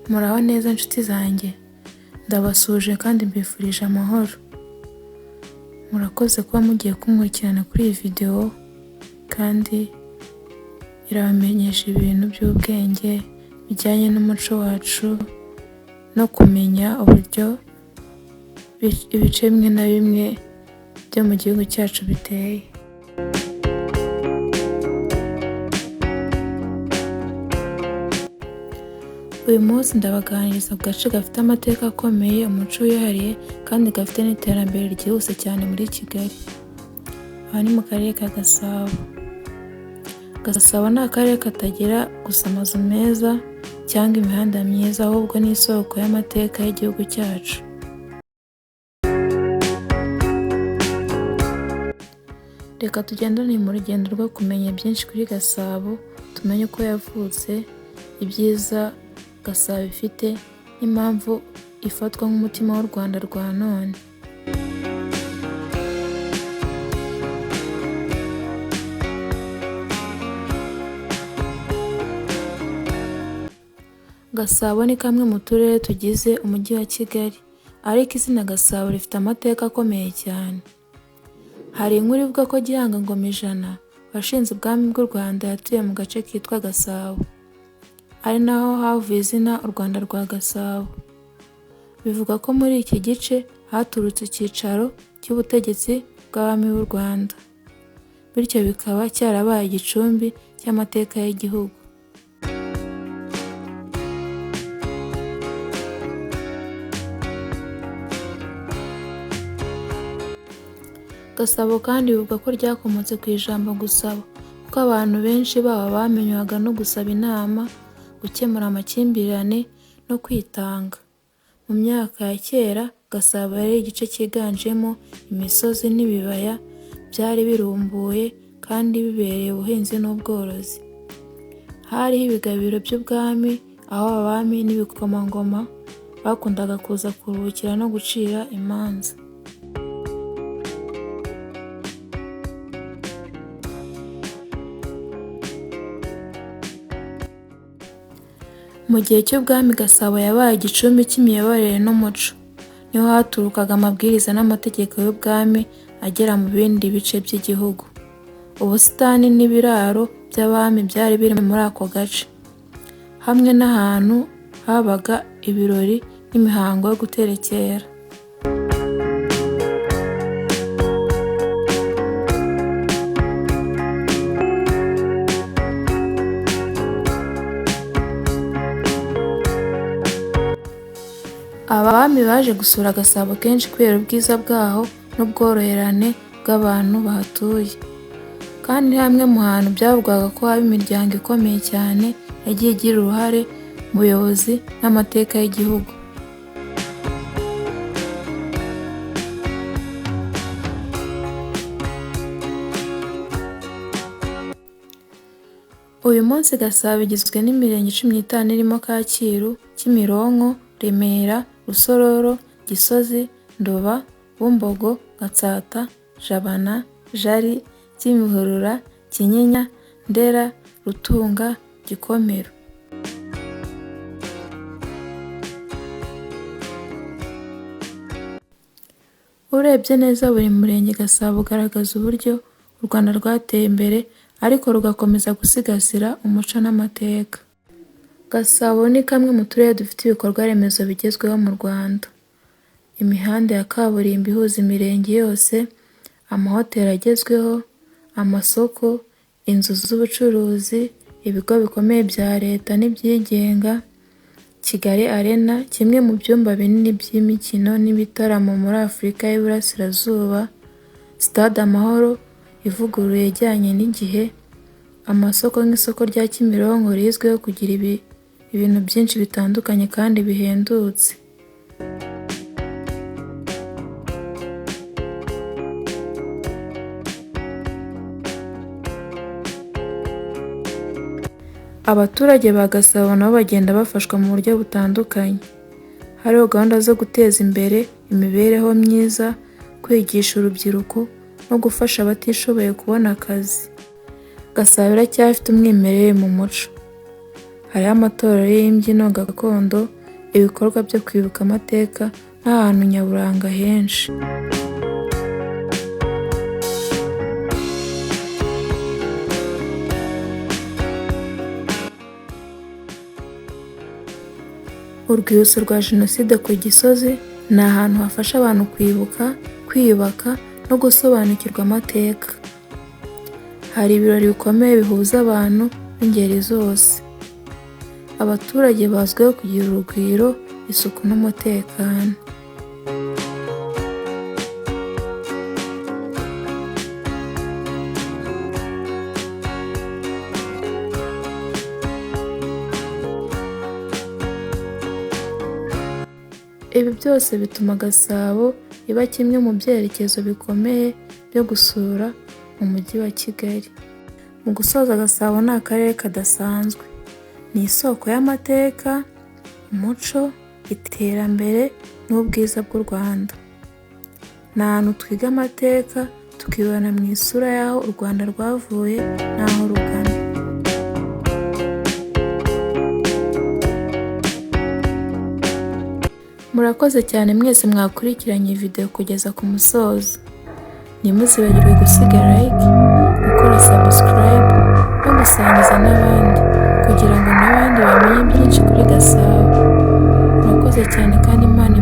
Muraho neza nshuti zanjye, ndabasuhuje kandi mbifurije amahoro. Murakoze kuba mugiye kunkurikirana kuri iyi videwo kandi irabamenyesha ibintu by'ubwenge bijyanye n'umuco wacu no kumenya uburyo ibice bimwe na bimwe byo mu gihugu cyacu biteye. Uyu munsi ndabaganiriza ku gace gafite amateka akomeye, umuco wihariye kandi gafite n'iterambere ryihuse cyane muri Kigali. Aha ni mu karere ka Gasabo. Gasabo ni akarere katagira gusa amazu meza cyangwa imihanda myiza, ahubwo ni isoko y'amateka y'igihugu cyacu. Reka tugendane mu rugendo rwo kumenya byinshi kuri Gasabo, tumenye uko yavutse, ibyiza Gasabo ifite n'impamvu ifatwa nk'umutima w'u Rwanda rwa none. Gasabo ni kamwe mu turere tugize Umujyi wa Kigali, ariko izina Gasabo rifite amateka akomeye cyane. Hari inkuru ivuga ko Gihanga Ngomijana washinze ubwami bw'u Rwanda yatuye mu gace kitwa Gasabo, ari naho havuye izina u Rwanda rwa Gasabo. Bivugwa ko muri iki gice haturutse icyicaro cy'ubutegetsi bw'abami b'u Rwanda, bityo bikaba cyarabaye igicumbi cy'amateka y'igihugu. Gasabo kandi bivugwa ko ryakomotse ku ijambo gusaba, kuko abantu benshi baho bamenywaga no gusaba inama, gukemura amakimbirane no kwitanga. Mu myaka ya kera, Gasabo yari igice cyiganjemo imisozi n'ibibaya byari birumbuye kandi bibereye ubuhinzi n'ubworozi. Hariho ibigabiro by'ubwami, aho abami n'ibikomangoma bakundaga kuza kuruhukira no gucira imanza. Mu gihe cy'ubwami Gasabo yabaye igicumbi cy'imiyoborere n'umuco. Niho haturukaga amabwiriza n'amategeko y'ubwami agera mu bindi bice by'igihugu. Ubusitani n'ibiraro by'abami byari biri muri ako gace, hamwe n'ahantu habaga ibirori n'imihango yo guterekera. Abami baje gusura Gasabo kenshi kubera ubwiza bwaho n'ubworoherane bw'abantu bahatuye. Kandi ni hamwe mu hantu byavugwaga ko haba imiryango ikomeye cyane yagiye igira uruhare mu buyobozi n'amateka y'igihugu. Uyu munsi Gasabo igizwe n'imirenge 15 irimo Kacyiru, Kimironko, Remera, Rusororo, Gisozi, Nduba, Bumbogo, Gatsata, Jabana, Jari, Kimihurura, Kinyinya, Ndera, Rutunga, Gikomero. Urebye neza buri murenge Gasabo ugaragaza uburyo u Rwanda rwateye imbere ariko rugakomeza gusigasira umuco n'amateka. Gasabo ni kamwe mu turere dufite ibikorwa remezo bigezweho mu Rwanda. Imihanda ya kaburimbo ihuza imirenge yose, amahoteli agezweho, amasoko, inzu z'ubucuruzi, ibigo bikomeye bya leta n'ibyigenga, Kigali Arena, kimwe mu byumba binini by'imikino n'ibitaramo muri Afurika y'Iburasirazuba, Stade Amahoro ivuguruye ijyanye n'igihe, amasoko nk'isoko rya Kimironko rizwiho kugira ibintu byinshi bitandukanye kandi bihendutse. Abaturage ba Gasabo nabo bagenda bafashwa mu buryo butandukanye. Hariho gahunda zo guteza imbere imibereho myiza, kwigisha urubyiruko no gufasha abatishoboye kubona akazi. Gasabo iracyafite umwimerere mu muco. Hariho amatorero y'imbyino gakondo, ibikorwa byo kwibuka amateka n'ahantu nyaburanga henshi. Urwibutso rwa Jenoside ku Gisozi ni ahantu hafasha abantu kwibuka, kwiyubaka no gusobanukirwa amateka. Hari ibirori bikomeye bihuza abantu b'ingeri zose. Abaturage bazwiho kugira urugwiro, isuku n'umutekano. Ibi byose bituma Gasabo iba kimwe mu byerekezo bikomeye byo gusura mu Mujyi wa Kigali. Mu gusoza, Gasabo ni akarere kadasanzwe. Ni isoko y'amateka, umuco, iterambere n'ubwiza bw'u Rwanda. Ni ahantu twiga amateka, tukibona mu isura y'aho u Rwanda rwavuye n'aho rugana. Murakoze cyane mwese mwakurikiranye iyi video kugeza ku musozo. Ntimuzibagirwe gusiga like, gukora subscribe no gusangiza n'abandi kugira ngo n'abandi bamenye byinshi kuri Gasabo. Murakoze cyane kandi Imana